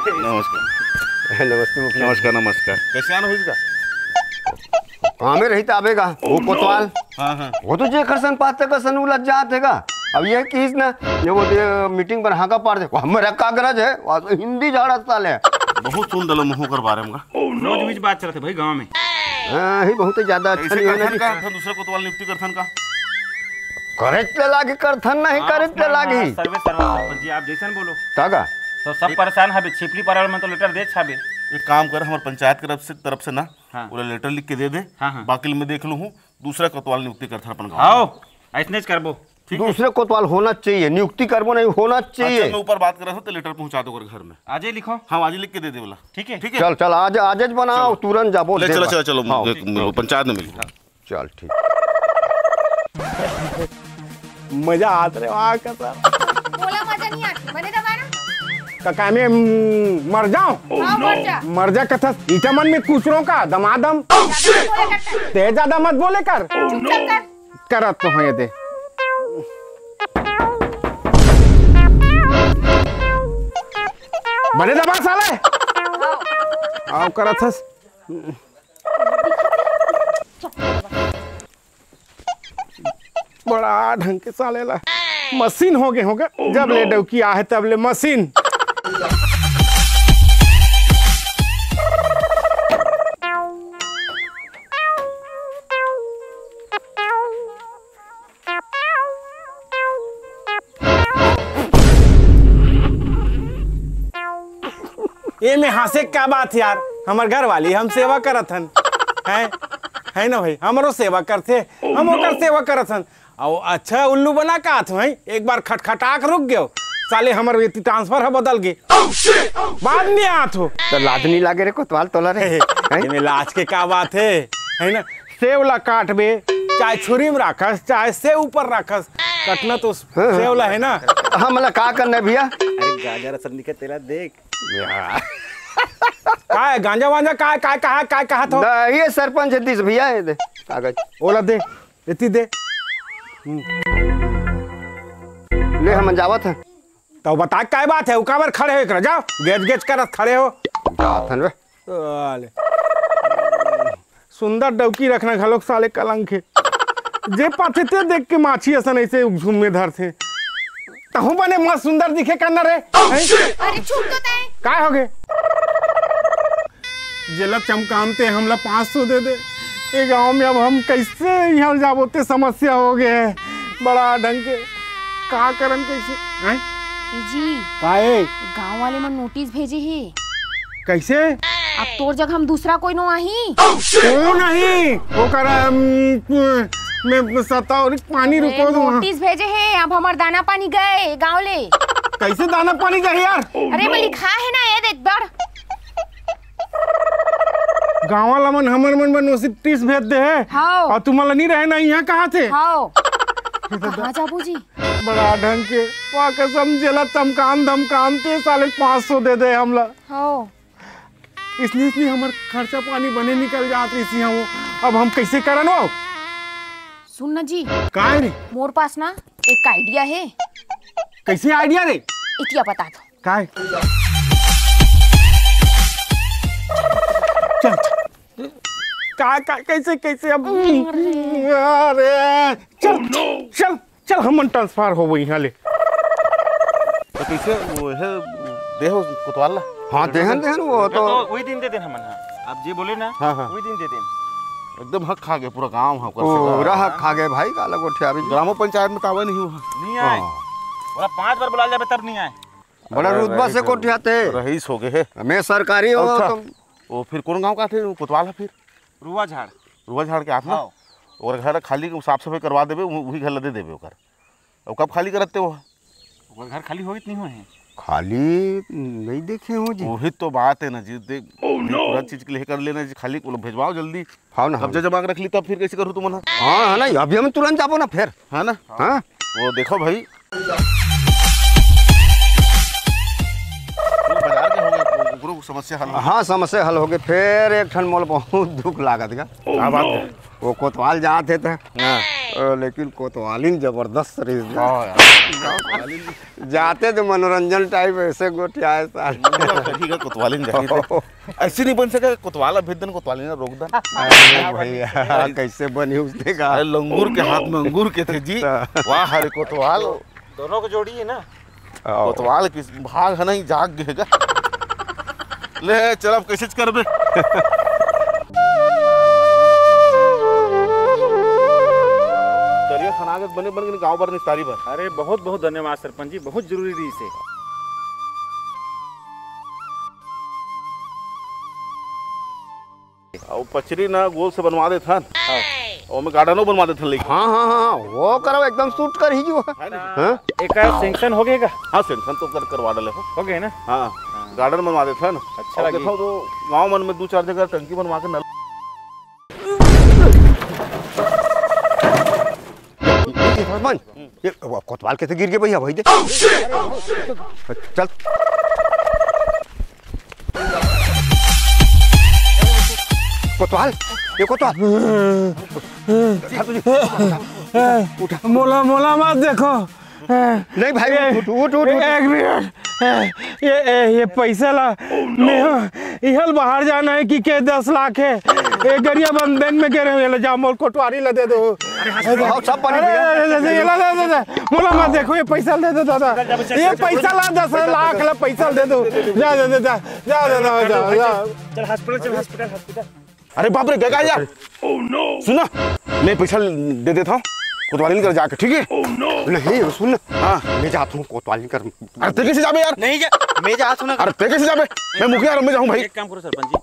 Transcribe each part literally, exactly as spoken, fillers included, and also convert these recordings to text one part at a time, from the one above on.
नमस्कार। नमस्ते मुखिया। नमस्कार, नमस्कार। कैसे आना होइस गा? कामे रही त आबे गा, वो कोतवाल। हाँ, हाँ। वो तो जेकर सन पाते का सन उलझ जात हे गा। अब ये किस ना, ये वो दे, मीटिंग बर हाँका पार दे, वो हमरा का गरज हे, वो तो हिंदी झाड़ा साले। बहुत सुन डलो महू कर बारे में गा। रोज बीच बात चलत हे भाई गाँव में। हाँ, ही बहुत ज्यादा अच्छा ऐसे नहीं होना करथन जी। का, फिर दूसरे कोतवाल नियुक्ति करथन का? करे ते लागी करथन नहीं, हाँ, करे ते हाँ, लागी। हाँ, सर्वे सर्वा सरपंच जी, आप जैसन बोलो। का का? तो सब परेशान हबे, छिपली पारा में तो लेटर दे छाबे। एक काम कर, हमारे पंचायत की तरफ से, तरफ से ना, हाँ। ओला लेटर लिख के दे दे, हाँ, हाँ। बाकी मैं देख लूँ हूँ, दूसरा कोतवाल नियुक्ति करथन अपन गाँव में। आओ, ऐसने ज करबो। ठीक है। दूसरे कोतवाल होना चाहिए, नियुक्ति करबो नहीं, होना चाहिए। अच्छा, मैं ऊपर बात कर रहा था, तो लेटर पहुंचा दो घर में। आजे लिखो। हाँ, आजे लिख के दे दे बोला। ठीक है। ठीक है। चल, चल, आज, आज ज बनाओ, चलो। तुरंत जाबो, ले, दे चलो, बस। चलो, चलो, हाँ। देख, मिलो, पंचायत में मिलो। चल, ठीक। मजा आत रे, वाह, कसम। मोला मजा नहीं आती, मने दबा ना। का, का में, हम्म, मर जाओ? हाँ, मर जा। मर जा कथस, ईटा मन में कुचरो का, दमादम। ज्यादा मत बोले कर। ते ज्यादा मत बोले कर। चुपचाप कर। करत तो हूँ ये दे। बने दबा साले। आओ करत हस। बड़ा ढंग के साले ला मशीन हो गए होगा। जब ले डौकी आहे तब ले मशीन। ए में हंसे के का बात यार, हमर घर वाली हम सेवा करत हन, हैं, है ना भाई, हमरो सेवा करथे, हम ओकर सेवा करत हन। अउ अच्छा उल्लू बना का आत हूँ, हैं? एक बार खटखटा के रुक गयो, साले हमर एती ट्रांसफर ह बदल गे, बाद में आत हो। तो लाज नहीं लागे रे कोतवाल तोला रे, हैं? एमे लाज के का बात है, है ना? सेव ला काटबे, चाहे छुरी में राखस, चाहे सेव ऊपर राखस, कटना तो हाँ, हाँ। सेव ला है ना। हमला का करना है भैया? अरे गांजा रसन दिखे तेला देख। का है गांजा वांजा? का, का, का, का, कहा थो? ना, ये सरपंच है दिस भैया, ये दे कागज। ओला दे, एती दे। हम्म। ले हमन जावत है। तो बता काय बात है, उकाबर खड़े हो, एकरा जाओ, गेच गेच करत खड़े हो। जात हन बे। साले। सुंदर डौकी रखना घलोक साले कलंक हे। जे पाथे ते देख के माछी असन ऐसे घूम में धरथे। तहूं बने मस्त सुंदर दिखे करना रे। हैं? अरे छूट तो तय। काय हो गए? जेला चमकामते हमला पाँच सौ दे दे। ए गांव में अब हम कैसे यहाँ जाबो ते समस्या हो गए है। बड़ा ढंग के का करन कैसे? हैं? ए जी, का ए? गांव वाले मन नोटिस भेजे हे। कैसे? अब तोर जगह हम दूसरा कोई नो आही। कौन आही? ओकर, अम, मैं सत्ता और पानी अरे, रुको दो। नोटिस भेजे हे, अब हमर दाना पानी गए गांव ले। कैसे दाना पानी जाही यार? अरे, मैं लिखा है ना, ये देख दड़। गांव वाला मन हमर मन बर नोटिस भेज दे हे। हाव। और तुम्हारा नहीं रहे ना यहाँ कहाँ थे? हाव। कहाँ जाबो जी? बड़ा ढंग के, वाह कसम, जेला चमकान धमकान ते साले पाँच सौ दे दे हमला। हाव। इसलिए, इसलिए हमर खर्चा पानी बने निकल जात रहिस हे वो। अब हम कैसे करन वो? सुन ना जी। काय रे? मोर पास ना एक आइडिया है। कैसे आइडिया रे? इतिया बता दो। काय? चल, चल। का, का, कैसे, कैसे अब? अरे। अरे, चल, चल, चल, हमन ट्रांसफर होबो यहाँ ले। तो कैसे वो है, देहो कोतवाल ला? हाँ, देहन, देहन, वो तो तो वही दिन दे देन हमन, हाँ। आप जे बोले ना, हाँ, हाँ। वही दिन दे देन। एकदम हक खा गए पूरा गांव, हाँ, ओ, पूरा हक खा गए भाई, काला गोठियाबे जी। ग्रामो पंचायत में तो आवे नहीं हुआ। नहीं आए। हाँ। बोला पांच बार बुला जाबे तब नहीं आए। बड़ा अरे, रुतबा रईस से हो, कोठियाते। रईस हो गए हे। मैं सरकारी हो अच्छा। तुम। वो फिर कौन गांव का थे, वो कोतवाल है फिर? रुआ झाड़। रुआ झाड़ के आत ना? हाँ। और घर खाली, साफ सफाई करवा देबे, वो-, वही घर ला दे देबे ओकर। और कब खाली करते वो? ओकर घर खाली होइत नहीं हुए हैं। खाली नहीं देखे हो जी। वही तो बात है ना जी, देख, पूरा चीज के लिए कर लेना जी, खाली को भेजवाओ जल्दी। हाँ ना, हाँ कब्जा ना। जमा के रख ली, तब फिर कैसे करूँ तुम ना? हाँ, है ना, अभी हम तुरंत जाबो ना फिर। है ना? हाँ। वो देखो भाई, वो बाजार के हो गए, ओकरो समस्या हल हो गई। हाँ, समस्या हल हो गई। फिर एक ठन मोल बहुत दुख लागत गा। क्या बात है? वो कोतवाल जात हे त। हाँ। ओ, लेकिन कोतवालिन जबरदस्त रहिस ना। हाँ यार। जाते तो मनोरंजन टाइप ऐसे गोठियाए साले। मतलब कभी का कोतवालिन जाही थे। ऐसे नहीं बन सके, कोतवाल भेज देन, कोतवालिन रोक देन। अरे भैया, कैसे बनी उसने का? अरे लंगूर के हाथ में अंगूर के थे जी। हाँ। वाह, हरे कोतवाल। दोनों को जोड़ी है ना? आओ। कोतवाल किस भाग है, नहीं जाग गए का? ले चल, अब कैसे करबे? तरिया खनागत बने बन के गांव भर निस्तारी भर। अरे बहुत बहुत धन्यवाद सरपंच जी, बहुत जरूरी रही से। अउ पचरी ना गोल से बनवा देथन। हाँ। अउ ओमे गार्डनो बनवा देथन लेके। हाँ, हाँ, हाँ, हाँ, वो करो एकदम सूट कर ही जो है। है ना? हाँ? एकर सैंक्शन हो गए का? हाँ, सैंक्शन तो कर, करवा डाले हो। हो गए ना? हाँ, हाँ। गार्डन बनवा देथन। अच्छा अउ लगी। देखो तो गाँव मन में दू चार जगह टंकी बनवा के नल ये, ये, ये, ये, ये, ये, ये, ये, कोतवाल कैसे गिर गए भैया, भाई दे। चल। कोतवाल, ये कोतवाल। उठा, उठा। मोला, मोला मत देखो। नहीं भाई, ये, उठ, उठ, उठ, उठ, उठ। एक मिनट। ये, ये, ये पैसा ला, मैं, इहल बाहर जाना है कि के दस लाख है। ये गरिया बंद बैंक में गिर रहे हैं, ले जाओ, मोर कोटवारी ला दे दो। अरे, सब बने अरे, भैया। अरे, अरे, अरे, ये ला, दे, दे, दे। मोला मत देखो, ये पैसा दे दो दादा। ये पैसा ला, दस लाख ला पैसा दे दो। जा, जा, जा, जा, जा, जा, जा, जा। चल हॉस्पिटल, चल हॉस्पिटल, हॉस्पिटल। अरे बाप रे, गए का यार? सुन ना, मैं पैसा दे देता हूँ कोतवालिन कर जाके, ठीक है? नहीं, सुन ना। हाँ। मैं जाता हूँ कोतवालिन कर। अरे ते कैसे जाबे यार? नहीं जा, मैं जाता हूँ ना। अरे ते कैसे जाबे? मैं मुखिया हूँ, मैं जाऊँ भाई। एक काम करो सरपंच जी,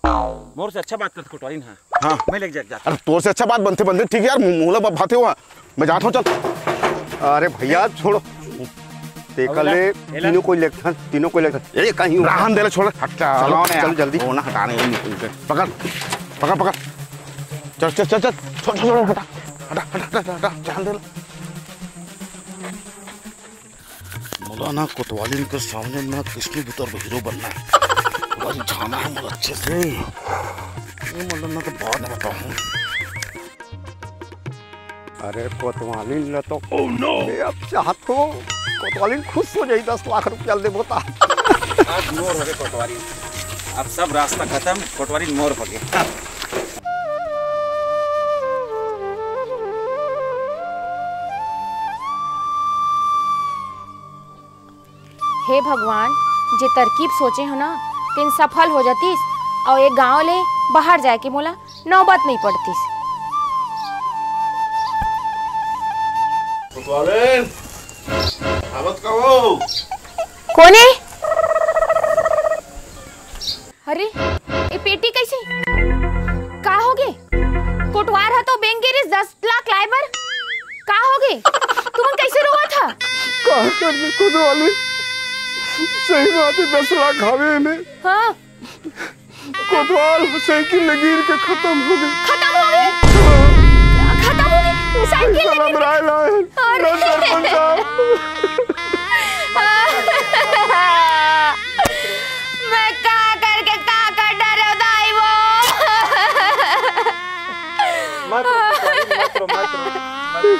मोर से अच्छा बात कर कोतवालिन। हाँ। हाँ। मैं लेके जा, जा। अरे तोर से अच्छा बात बनते बनते, ठीक है यार, मोला भाते हुआ। मैं जात हूँ, चल। अरे भैया, छोड़ो। तेकर ले, एला। तीनों कोई लेथन, तीनों कोई लेथन। ए, कहीं राहन देला, छोड़। हटा, चलो, चलो, जल्दी। वो ना हटाने, वो नहीं, पकड़, पकड़, पकड़। चल, चल, चल, चल। छोड़, छोड़, छोड़, हटा, हटा, हटा, हटा, हटा, जान देला। मोला ना कोतवालिन के सामने ना कृष्ण भीतर हीरो बनना है। मोला रिझाना है मोला अच्छे से। ये मोला ना तो बाद में बताऊँ। अरे कोतवालिन ल तो मैं अब चाहत हो, कोतवालिन खुश हो जाई, दस लाख रुपया ल देबो ता। आज मोर होगे कोतवालिन, अब सब रास्ता खत्म, कोतवालिन मोर होगे। हे भगवान, जे तरकीब सोचे हो ना, तेन सफल हो जातिस, अउ ए गांव ले बाहर जाए के मोला नौबत नइ पड़तिस। कोतवालिन, आवत का हो? कोन ए? अरे, ए पेटी कइसे? का होगे? कोटवार ह तो बेंक गे रिहिस दस लाख लाए बर। का होगे? तुमन कइसे रोवत ह? का करबे कोतवाल? सही बात हे, दस लाख हावे एमे। हाँ। कोतवाल साइकिल ले गिर के खतम होगे। खतम होगे? खतम होगे? साइकिल ले गिर के? अरे। सरपंच साहब। मैं का करके का कर डरे दाई वो। मत रो, मत रो, मत रो, मत रो।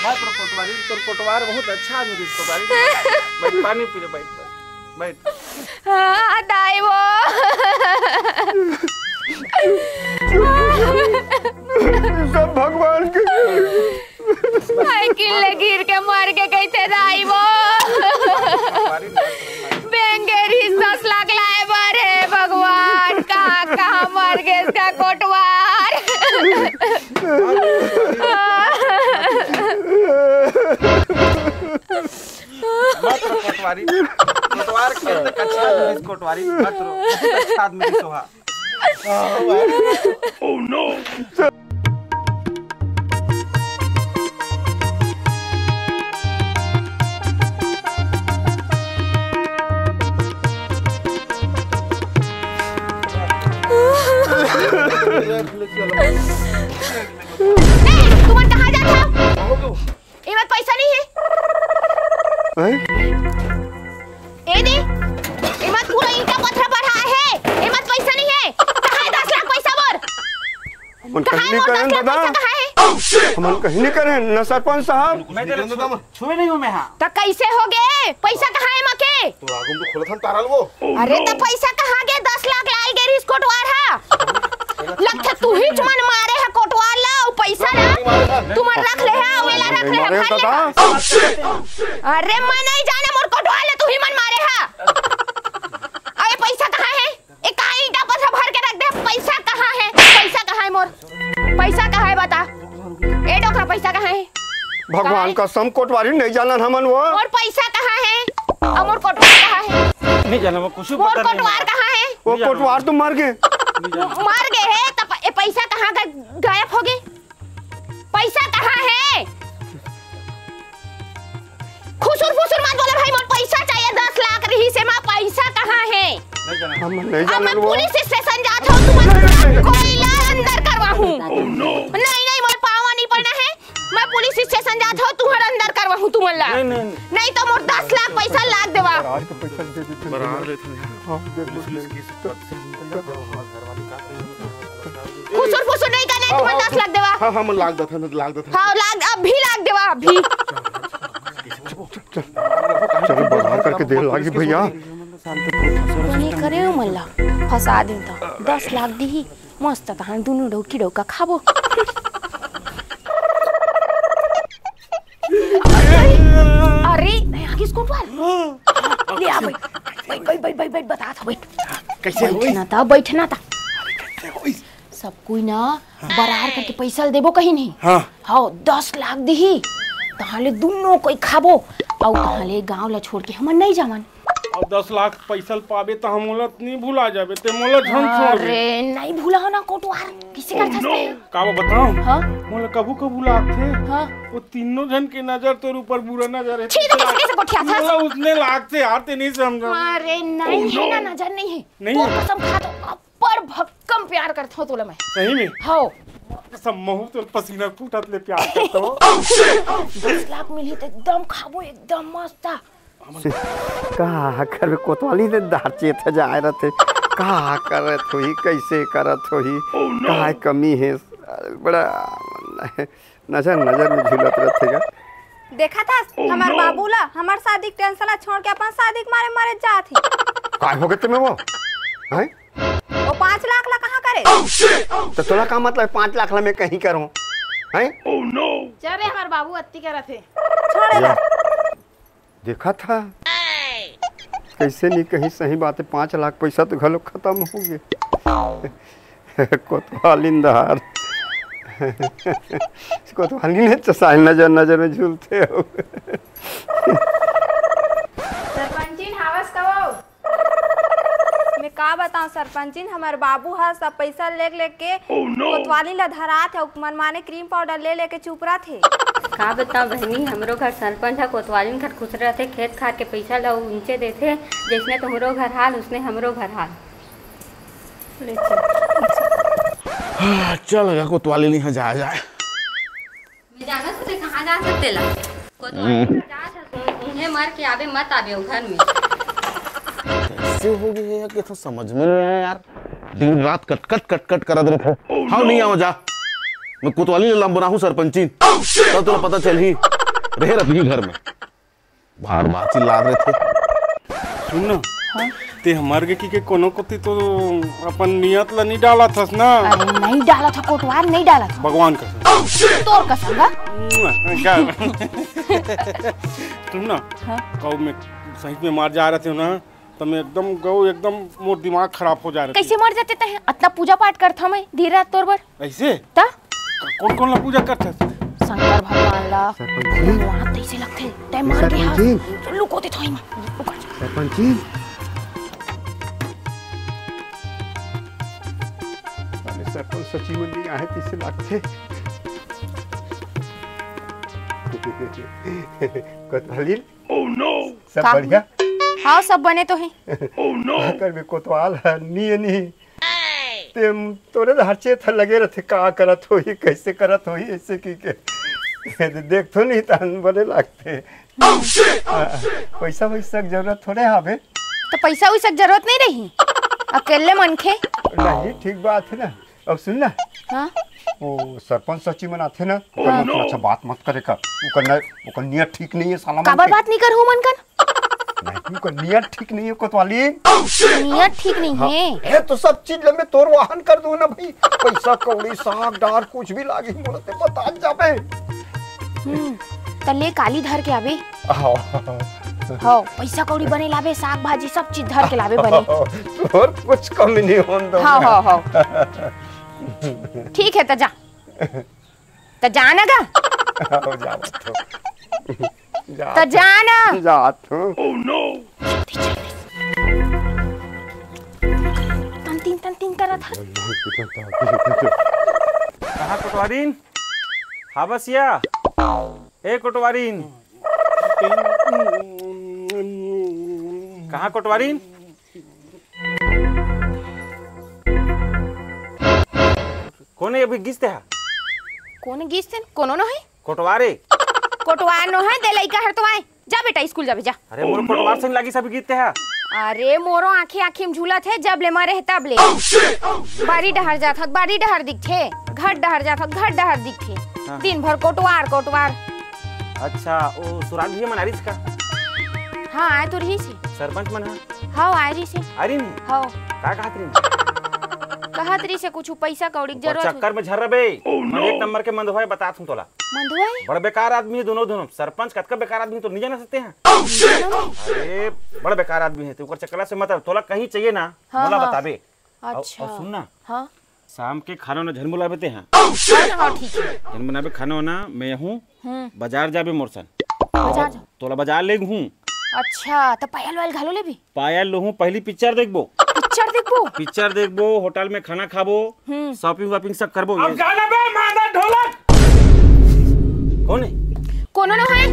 मत रो कोटवारी, तोर कोटवार बहुत अच्छा आदमी हे कोटवारी। बैठ, पानी पी ले, बैठ, बैठ, बैठ। हाँ, दाई वो। सब भगवान के साइकिल ले गिर के मर गे कहिथे दाई वो। बेंक गे रिहिस दस लाख लाए बर, हे भगवान, कहाँ कहाँ मर गे इसका कोटवार। मत रो कोटवारी, कोटवार के अंदर अच्छा आदमी, कोटवारी मत रो, बहुत अच्छा आदमी सोहा। ए, तुमन कहाँ जात हव? एमा पैसा नहीं है। हैं? ए दे, एमा पूरा ईंटा पत्थर भरा है, एमा पैसा नहीं है। कहाँ है दस लाख पैसा मोर? हमन कहाँ कहीं है नहीं मोर करेन दस लाख दादा। पैसा, कहाँ है? हमन कहीं नहीं करेन ना सरपंच साहब। मैं तेरे छुए नहीं हूँ मैं। हाँ, त कैसे हो गे? पैसा कहाँ है मके? तो आगुन तो खोलत हम तारा लो। अरे त पैसा कहाँ गे? दस लाख लाल गे रिस कोटवार हा। लगथे तू ही मन मारे हा कोटवार ला, अउ पैसा ला तुमन रख ले हा, अउ एला रख ले हा, मारे फाड़ ले हा। दादा। अरे मैं नहीं जाने मोर कोटवार ला, तू ही मन मारे हा। अरे पैसा कहाँ है? ए, का ईंटा पत्थर भर के रख दे, पैसा कहाँ है? पैसा कहाँ है मोर? पैसा कहाँ है बता? ए डोकरा, पैसा कहाँ है? भगवान कहाँ है? कसम, कोटवारी नहीं जानन हमन वो। और पैसा कहाँ है? अउ मोर कोटवार कहाँ है? नहीं जाना, वो कुछ मोर पता नहीं कोटवार है। कहाँ है? वो नहीं जाना। कोटवार तो मर गे। मर गे है, त प-, ए, पैसा कहाँ ग-, गायब हो गे? पैसा कहाँ है? खुसुर फुसुर मत बोला भाई, मोर पैसा चाहिए, दस लाख रहिस हे, मा पैसा कहाँ है? नहीं जाना। हम नहीं अब मैं जाना वो। पुलिस स्टेशन जात हूँ, तुमन कोई ला अंदर करवाहूँ। नहीं, नहीं, मोर पाँव नहीं पड़ना है, मैं पुलिस स्टेशन जात हूँ, तुहर अंदर करवाहूँ तुमन ला। नहीं, नहीं, नहीं। नहीं तो मोर दस लाख पैसा लाग देवा। बरार के पैसा दे देते हैं। बरार लेते हैं। हाँ, दे दो, दे दो। खुसुर फुसुर नहीं करना है, हाँ, तुमन हाँ, दस लाख देवा। हाँ, हाँ, मैं लाग देता हूँ, लाग देता हूँ। हाँ, लाग, अभी लाग देवा, अभी। चल, चल, बरार करके देर लागी भैया। कोनी करे हो मन ला, फंसा दिन त दस लाख दीही, मस्त तहां दुनू डौकी डौका खाबो। अरे, नहीं आगे इसको पर। ले आ भाई, भाई, भाई, भाई, भाई, भाई, बता था भाई। कैसे होई? बैठना था, बैठना था। कैसे होई? सब कोई ना बरार करके पैसा ल देबो कहीं नहीं। हाँ। हाँ, दस लाख दीही, तहां ले दुनो कोई खाबो, अउ तहां ले गांव ला छोड़ के हमन नहीं जावन। अब दस लाख पैसा ल पाबे त हम ओला नहीं भुला जाबे, ते मोला झन छोड़ दे। अरे, नहीं भुला ना कोटवार, किसे कर सकते? का वो बताऊं? हाँ? मोला कभू कभू लागथे, हाँ? वो तीनों झन के नजर तोर ऊपर बुरा नजर है। छी, तो कैसे, कैसे गोठिया था? मोला उसने लागथे यार, ते नहीं समझा। अरे, नहीं है ना, नजर नहीं है। नहीं तोर है। कसम खा तो अब पर भक्कम प्यार करथो तोला मैं। सही में? हव। कसम महू तो पसीना फूटत ले प्यार करथो। दस लाख मिलही त एकदम खाबो, एकदम मस्त। का करबे, कोतवाली ने दार चेत जाए रथे। का करत होही, कैसे करत होही, का कमी हे, बड़ा नजर नजर में झूलत रथे गा। देखा था हमार बाबू ला, हमार शादी के टेंशन ला छोड़ के अपन शादी के मारे मारे जात ही। काय हो गए तुम्हें वो? हैं? वो पाँच लाख ला कहाँ करे? तो तोला का मतलब पाँच लाख ला मैं कहीं करूँ? हैं? चल रे, हमार बाबू अत्ती करत हे। छोड़ रे। देखा था, कैसे नहीं कहीं सही बात है, पाँच लाख पैसा तो घलो खत्म हो गए। कोतवालिन दार। कोतवालिन हे चसाय नजर नजर में झूलथे हो। सरपंचिन हावस कहो। मैं का बताऊं सरपंचिन, हमर बाबू ह सब पैसा लेग लेग के कोतवाली ला धरात हे, अउ मनमाने क्रीम पाउडर ले लेके चुपरत हे। का बताऊं बहिनी, हमरो घर सरपंच ह कोतवालिन घर खुसरे रथे, खेत खार के पैसा ला उंचे देथे, जइसने तुम्हरो घर हाल उसने हमरो घर हाल। ले चल। हाँ, चल गा कोतवालिन इहाँ जाए जाए। मैं जानत हूँ, ते कहाँ जा सकते ला। कोतवाली हम्म। जा सकते, उन्हें मर के आबे, मत आबे वो घर में। कैसे हो गए यार, कि तो समझ में नहीं आया यार। दिन रात कट कट कट कट करत रहे। हाँ, नहीं आओ जा। मैं कोतवाली ले लाम बनाहूँ सरपंचिन। तब तोला पता चलही। रहे रही घर में। बार बार चिल्लात रहिथे। सुन ना, हाँ? ते हमर के की के कोनो कोती तो अपन नियत ला नहीं डालत हस ना। अरे नहीं डालत ह कोटवार, नहीं डालत ह। भगवान कसम। तोर कसम बा। का? सुन ना, हाँ? कब मैं सही में मार जा रहे थे ना, तो मैं एकदम गऊ, एकदम मोर दिमाग खराब हो जा रहे थे। कैसे मर जाते तहे? अतना पूजा पाठ करत हूँ मैं दिन रात तोर बर। ऐसे? त? कौन कौन ला पूजा करत हस? शंकर भगवान ला। सरपंच जी। भगवान तैसे लगथे। तै मर गे सरपंच हस। जी। लुको दे थोई मा। सरपंच जी। अरे सरपंच सची में नहीं आहे तैसे लगथे। कोतवालिन? सब का? बढ़िया? हाँ, सब बने तो है। का करबे कोतवाल है, नहीं है, नहीं। ते तोरे हर चेत लगे रहते, का करत होही, कैसे करत होही, ऐसे की के। देख तो नहीं तहन बने लगते। पैसा वैसा के जरूरत थोड़े हावे। तो पैसा वैसा के जरूरत नहीं रही, अकेले मनखे। नहीं, ठीक बात है ना। अब सुन ना। हाँ? वो सरपंच सचिव मन आथे ना, ओकर हाँ। मन अच्छा बात मत करे कर। ओकर न-, ओकर नियत ठीक नहीं है साला मन काबर के। बात नहीं कर हो मन कन? नहीं, ओकर नियत ठीक नहीं है कोतवाली। नियत ठीक नहीं हाँ। है। ए, तो सब चीज ल मैं तोर वाहन कर दूं ना भाई। पैसा कौड़ी, साग, डार, कुछ भी लागी, मोला ते बता जाबे। हम्म, त ले काली धर के आबे। हाँ। हाँ, पैसा कौड़ी बने लाबे, साग भाजी सब चीज धर के लाबे बने। तोर कुछ कमी नहीं होन दो। हाँ, हाँ, हाँ। ठीक है, त जा। त जा ना गा। हाँ, जावत हूँ। त जा ना। जात हूँ। तन तीन, तन तीन करत हस। कहाँ कोटवारिन? हाँ बसिया। ए कोटवारिन। कहाँ कोटवारिन? कोन हे अभी गिस ते हा? कोन गिस ते? कोनो नो हे? कोटवार हे। कोटवार नो हे, दे लइका हर तो आए। जा बेटा, स्कूल जाबे, जा। अरे, मोर कोटवार संग लागी सब गिस ते हा। अरे, मोरो आँखी आँखी में झूलत हे, जब ले मरे हे तब ले। बारी डहर जात हत, बारी डहर दिखथे, घर डहर जात हत, घर डहर दिखथे। हाँ। दिन भर कोटवार, कोटवार। अच्छा, वो सुराग भैया मन आ रहिस का? हाँ, आए तो रहिस हे। सरपंच मन हा? हाँ, आए रहिस हे। आ रहिन हे? हाँ। का कहत रहिन? कहत रहिस हे कुछ पैसा कौड़ी के ओकर जरूरत चक्कर होही। में झर रबे। मैं एक नंबर के मंदवाय बतात हूँ तोला। मंदवाय? बड़ बेकार आदमी हे दोनों, दोनों। सरपंच कतका बेकार आदमी हे तो नहीं जान सकते हैं। अरे, बड़ बेकार आदमी हे, तू ओकर चक्कर से मत आ। तोला कहीं चाहिए ना, हाँ, मोला हाँ। बताबे। अउ, अच्छा। अउ सुन ना। हाँ। शाम के खाना वाना झन बुलाबे ते हा। हाँ, हाँ, ठीक है। झन बनाबे खाना वाना, मैं हूँ। हम्म। बाजार जाबे मोर संग। बाजार जा। तोला बाजार लेगहूँ। अच्छा, त पायल वायल घलो लेबे? पायल लूहूँ, पहली पिक्चर देखबो। पिक्चर देखबो? पिक्चर देखबो, होटल में खाना खाबो, हम्म। शॉपिंग वॉपिंग सब करबो। अब गाना बे, मादा ढोलक। कोन हे? कोनो नो हे।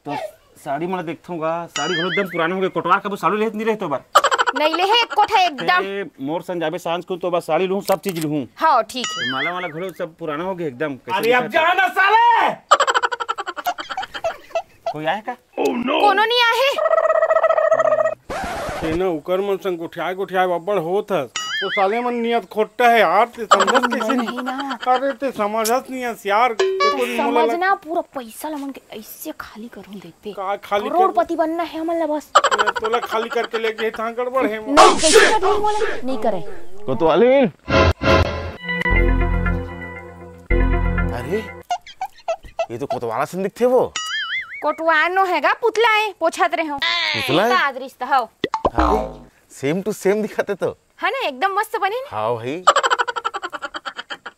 तो साड़ी मन देखथों गा, साड़ी घलो एकदम पुराना हो गे। कोटवार कभू साड़ी लेत नहीं रहे तो बार। नहीं ले हे, एको ठा एकदम। ए, मोर संग जाबे सांझ को तो बस साड़ी लूहूँ, सब चीज लूहूँ। हाँ, ठीक है। माला वाला घलो सब पुराना हो गे एकदम। कैसे अरे अब दिखत हे? जा ना साले। कोई आए का? कोनो नहीं आए हे। तेना उकर मन संग गोठियाए गोठियाए अब्बड़ होत हस। वो साले मन नियत खोट्टा हे यार, ते समझत नहीं, कैसे नहीं नहीं? ना। अरे ते समझत नहीं हस यार, ते तो नहीं मोला लग- समझना, पूरा पैसा ला मन के ऐसे खाली करूँ देखबे। का खाली कर- करोड़पति बनना हे हमन ला बस। ए, तोला खाली करके लेगे हे, तहाँ गड़बड़ हे। नहीं, कैसे कर नहीं बोला? नहीं करे। कोतवालिन। अरे, ये तो कोतवाल असन दिखथे वो। कोटवार नो हे गा, पुतला हे, पोछत रहे हो। पुतला हे? का आदरिस त हव। अरे, same to same दिखत हे तो। है ना, एकदम मस्त बने ना। हाँ भाई।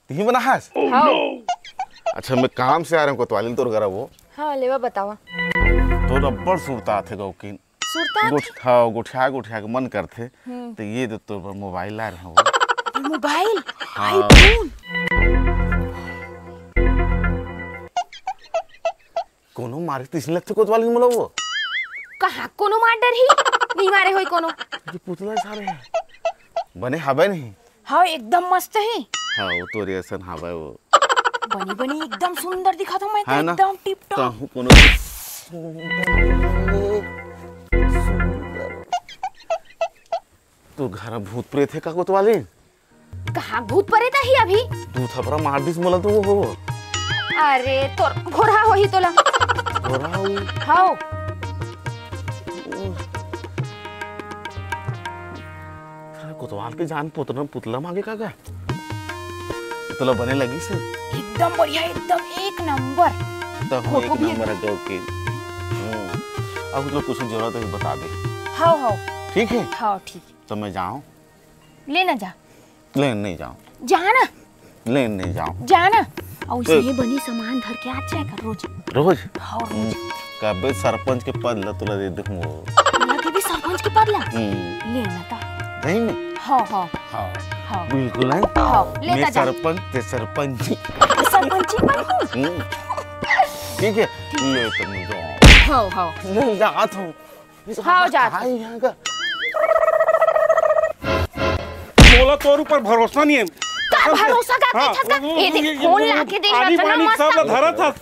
तिही बना हस? हाँ। अच्छा, मैं काम से आ रहा हूँ कोतवालिन तोर घर वो। हाँ, लेवा बतावा। तोर अब्बड़ सुरता आथे गौकिन। सुरता आथे? गोठ-, हाँ, गोठिया, गोठिया के मन करथे। हम्म। तो ये दे तोर बर मोबाइल ला रहे हो। मोबाइल? हाँ। iPhone? कोनो मारे तइसने लगथे कोतवालिन मोला वो। कहाँ कोनो मार डरही? नहीं मारे होई कोनो। ये पुतला सारे हे। बने हवय नहीं? हाँ, एकदम मस्त हे। हाँ, वो तोरे असन हवय वो। बनी बनी एकदम सुंदर दिखत हूँ मैं तो, है ना? एकदम टिप टॉप। कहूँ कोनो सुंदर। तोर घर भूत प्रेत हे का कोतवालिन? कहाँ भूत प्रेत आही अभी? दू थपरा मार दिस मोला तो वो हो। अरे, तोर घोरहा होही तोला। घोरहा होही? हव। अरे, कोतवाल के जान पुतला, पुतला मांगे का गा? तोला बने लगिस हे? एकदम बढ़िया, एकदम एक नंबर। तो हम फोटो एक भी नंबर एकदम। हके, ओके। हम्म। अब तो कुछ जरूरत हे, बता दे। हव, हव। ठीक हे? हव, ठीक हे। तो मैं जाऊँ? ले ना जा। ले, नहीं जाऊँ। जा ना। ले, नहीं जाऊँ। जा ना। अउ तो इसने बनी सामान धर के आ जाए कर रोज। रोज? हाँ, रोज। हम्म, कबे सरपंच के पद ला तोला दे दूँ वो। तोला के भी सरपंच के पद ला? हम्म। ले ना ता। नहीं, नहीं। हाँ, हाँ। हाँ। हाँ। बिल्कुल है। हाँ, ले मैं ता जा। सरपंच, ते सरपंची। सरपंची बन हूँ। हम्म। ठीक है? ले तो नहीं जाऊँ। हाँ, हाँ। नहीं जात हूँ। हाँ, जात। मोला तोर ऊपर भरोसा नहीं है। का भरोसा का हाँ, कथस का? वो, ए देख, वो, फोन वो, लाके दे आनी रहा था ना, बानी सब ला धरत हस,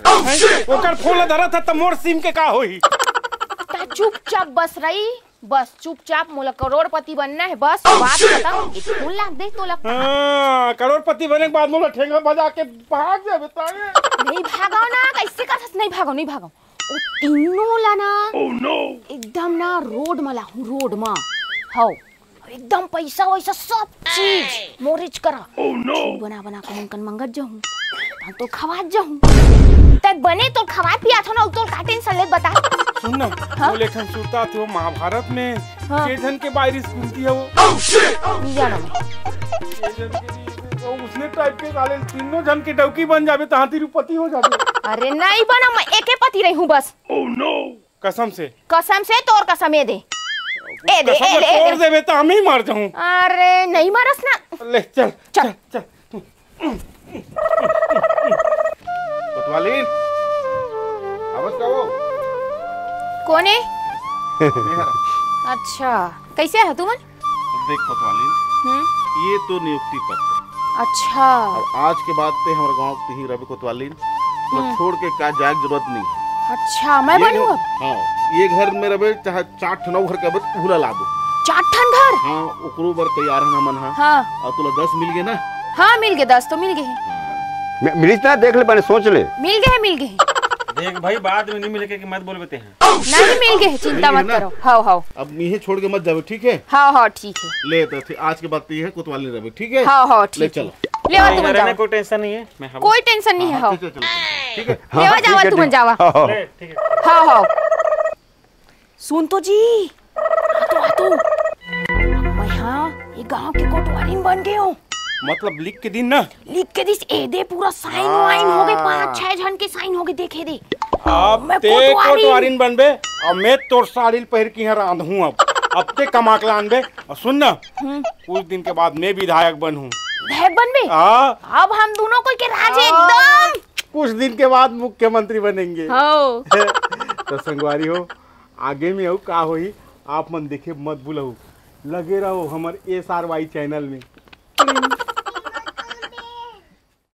हैं? ओकर फोन ला धरत हस, त मोर सिम के का होही? ता चुपचाप बस रही। बस चुपचाप मोला करोड़पति बनना हे, बस बात खतम। एक फोन लाग दे तो लगता। हाँ, करोड़पति बने के बाद मोला ठेंगा बजा के भाग जाबे तारे। नहीं भागव ना, कैसे करथस? नहीं भागव, नहीं भागव। ओ तीनों ला ना, एकदम ना रोड म लाहूं, रोड म। हव, एकदम पैसा वैसा सब चीज मोरेच करा। बना बना के मन कन मंगत जाहूं, तहां तो खवात जाहूं। तक बने तो खवात पियात हो ना, तो का टेंशन लेत बता। सुन ना, हाँ? वो लेखन सुरता थे वो महाभारत में हाँ। छह झन के बारिश कुंती है वो। नहीं जाना मैं। छह झन के भी, वो उसने टाइप के साले तीनों झन के डौकी बन जाबे, तहां तिरुपति हो जाबे। अरे नहीं बना, मैं एके पति रही हूँ बस। कसम से। कसम से, तोर कसम ए दे। ए दे, कसम ए ले, दे, ए तोड़ दे। देबे त हम ही मर जाऊं। अरे नहीं मरस ना। ले चल, चल। चल, चल। कोतवालीन, आवत का वो? कोने? मेहर। अच्छा, कैसे है तुमन? देख कोतवालीन, हम्म। ये तो नियुक्ति पत्र। अच्छा। अब आज के बाद ते हमर गांव के ही रवि कोतवालीन, तो हम्म। छोड़ के का जाए के जरूरत नहीं। अच्छा, मैं ये बनूं घर, अब? हाँ, ये घर में रवे, चाहे चार ठन अउ घर के बस भूला ला दो। चार ठन घर? हाँ, ओकरो बर तैयार हन हमन, हाँ। हाँ। और तुला दस मिल गए ना? हाँ, मिल गए, दस तो मिल गए हैं। हाँ। मिलिस ना, देख ले, बने सोच ले। मिल गए, मिल गए। देख भाई, बाद में नहीं मिले के मत बोलबे ते हैं। नहीं मिल गए, चिंता मत करो। हाव, हाव। अब इहे छोड़ के मत जावे, ठीक है? हाव, हाव, ठीक है। ले तो फिर आज के बाद तो ये है, कोतवाल नहीं रहे, ठीक है? हाव, हाव, ले ठीक है। चलो। ले आओ, तुम जाओ। कोई टेंशन नहीं है, मैं हूँ। कोई टेंशन नहीं है, हाँ, हाव। चल, चल, चल, ठीक है? लेवा जावा, तुम जावा। हाव, हाव। ले, ठीक है। हाव, हाव। सुन तो जी, आ तो, आ तो। मैं हाँ, ये गांव के कोटवारिन बन गए हूँ। मतलब लिख के दिन ना? लिख के दिस, ए दे पूरा साइन वाइन हो गए, हाँ। पाँच छह झन के साइन हो गए, देखे दे। अब मैं ते कोटवारिन। कोटवारिन बनबे, अब मैं तोर साड़ी ल पहिर के यहाँ रांधहूँ अब। अब ते कमा के लानबे, और सुन ना, हम्म। कुछ दिन के बाद मैं विधायक बनहूँ। विधायक बनबे? हाँ। अब हम दोनों कोई के राज हाँ। एकदम। कुछ दिन के बाद मुख्यमंत्री बनेंगे। हो। तो संगवारी हो, आगे में अउ का होही, आप मन देखे मत भूलहु। लगे रहो हमर S R Y channel में।